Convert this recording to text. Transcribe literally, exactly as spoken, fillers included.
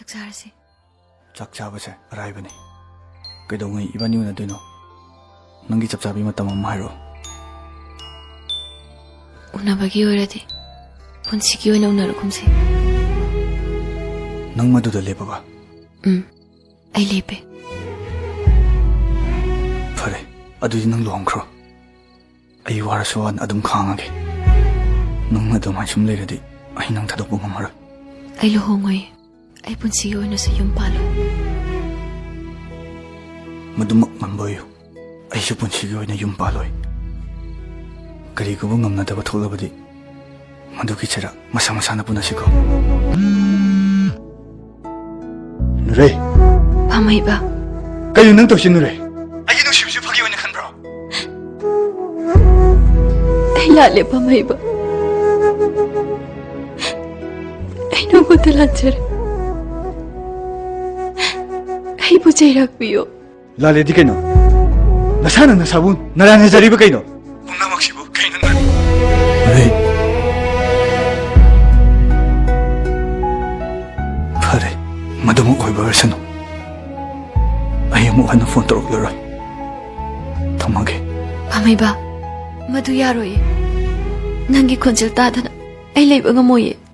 ꯆꯥꯔꯁꯤ꯫ ꯆꯥꯛ ꯆꯥꯕꯁꯦ ꯑꯔꯥꯏꯕꯅꯤ꯫ ꯀꯩꯗꯧꯉꯩ ꯏꯕꯥꯅꯤ ꯎꯅꯗꯣꯏꯅꯣ? ꯅꯪꯒꯤ ꯆꯞ ꯆꯥꯕꯤ ꯃꯇꯝ ꯑꯃ ꯍꯥꯏꯔꯛꯑꯣ꯫ ꯎꯅꯕꯒꯤ ꯑꯣꯏꯔꯗꯤ ꯄꯨꯟꯁꯤꯒꯤ ꯑꯣꯏꯅ ꯎꯅꯔꯒꯨꯝꯁꯦ꯫ ꯅꯪ ꯃꯗꯨꯗ ꯂꯦꯞꯄꯕ? ꯎꯝ, ꯑꯩ ꯂꯦꯞꯄꯦ꯫ ꯐꯔꯦ, ꯑꯗꯨꯗꯤ ꯅꯪ ꯂꯨꯍꯣꯡꯈ꯭ꯔꯣ꯫ ꯑꯩ ꯋꯥꯔꯁꯨ ꯋꯥꯅ ꯑꯗꯨꯝ ꯈꯥꯡꯉꯒꯦ꯫ ꯅꯪ ꯑꯗꯨꯃꯥꯏꯅ ꯁꯨꯝ ꯂꯩꯔꯗꯤ ꯑꯩ ꯅꯪ ꯊꯥꯗꯣꯛꯄ ꯉꯝꯃꯔꯣꯏ꯫ ꯑꯩ ꯂꯨꯍꯣꯡꯉꯣꯏ꯫ ꯑꯩ ꯄꯨꯟꯁꯤꯒꯤ ꯑꯣꯏꯅꯁꯨ ꯌꯨꯝ ꯄꯥꯜꯂꯣꯏ꯫ ꯃꯗꯨꯃꯛ ꯉꯝꯕ ꯑꯣꯏꯌꯨ꯫ ꯑꯩꯁꯨ ꯄꯨꯟꯁꯤꯒꯤ ꯑꯣꯏꯅ ꯌꯨꯝ ꯄꯥꯜꯂꯣꯏ꯫ ꯀꯔꯤꯒꯨꯝꯕ ꯉꯝꯅꯗꯕ ꯊꯣꯛꯂꯕꯗꯤ ꯃꯗꯨꯒꯤ ꯆꯩꯔꯥꯛ ꯃꯁꯥ ꯃꯁꯥꯅ ꯄꯨꯅꯁꯤꯀꯣ꯫ ꯅꯨꯔꯩ꯫ ꯄꯥꯝꯍꯩꯕ꯫ ꯀꯩꯅꯣ ꯅꯪ ꯇꯧꯁꯤ ꯅꯨꯔꯩ? ꯑꯩꯒꯤ ꯅꯨꯡꯁꯤꯕꯁꯤ ꯐꯥꯒꯤ ꯑꯣꯏꯅ ꯈꯟꯕ꯭ꯔꯣ? ꯑꯩ ꯂꯥꯜꯂꯦ ꯄꯥꯝꯍꯩꯕ꯫ ꯑꯩ ꯅꯉꯣꯟꯗ ꯂꯥꯟꯖꯔꯦ꯫ ꯑꯩꯕꯨ ꯆꯩꯔꯥꯛꯄꯤꯌꯨ꯫ ꯂꯥꯜꯂꯦꯗꯤ ꯀꯩꯅꯣ? ꯅꯁꯥꯅ ꯅꯁꯥꯕꯨ ꯅꯔꯥꯟꯅꯖꯔꯤꯕ ꯀꯩꯅꯣ? ꯄꯨꯝꯅꯃꯛꯁꯤꯕꯨ ꯀꯩꯅꯣ ꯅꯪ? ꯔꯦ꯫ ꯐꯔꯦ, ꯃꯗꯨꯃꯛ ꯑꯣꯏꯕ ꯑꯣꯏꯔꯁꯅꯨ꯫ ꯑꯩ ꯑꯃꯨꯛ ꯍꯟꯅ ꯐꯣꯟ ꯇꯧꯔꯛꯂꯔꯣꯏ꯫ ꯊꯝꯃꯒꯦ꯫ ꯄꯥꯝꯍꯩꯕ, ꯃꯗꯨ ꯌꯥꯔꯣꯏꯌꯦ꯫ ꯅꯪꯒꯤ ꯈꯣꯟꯖꯦꯜ ꯇꯥꯗꯅ ꯑꯩ ꯂꯩꯕ ꯉꯝꯃꯣꯏꯌꯦ꯫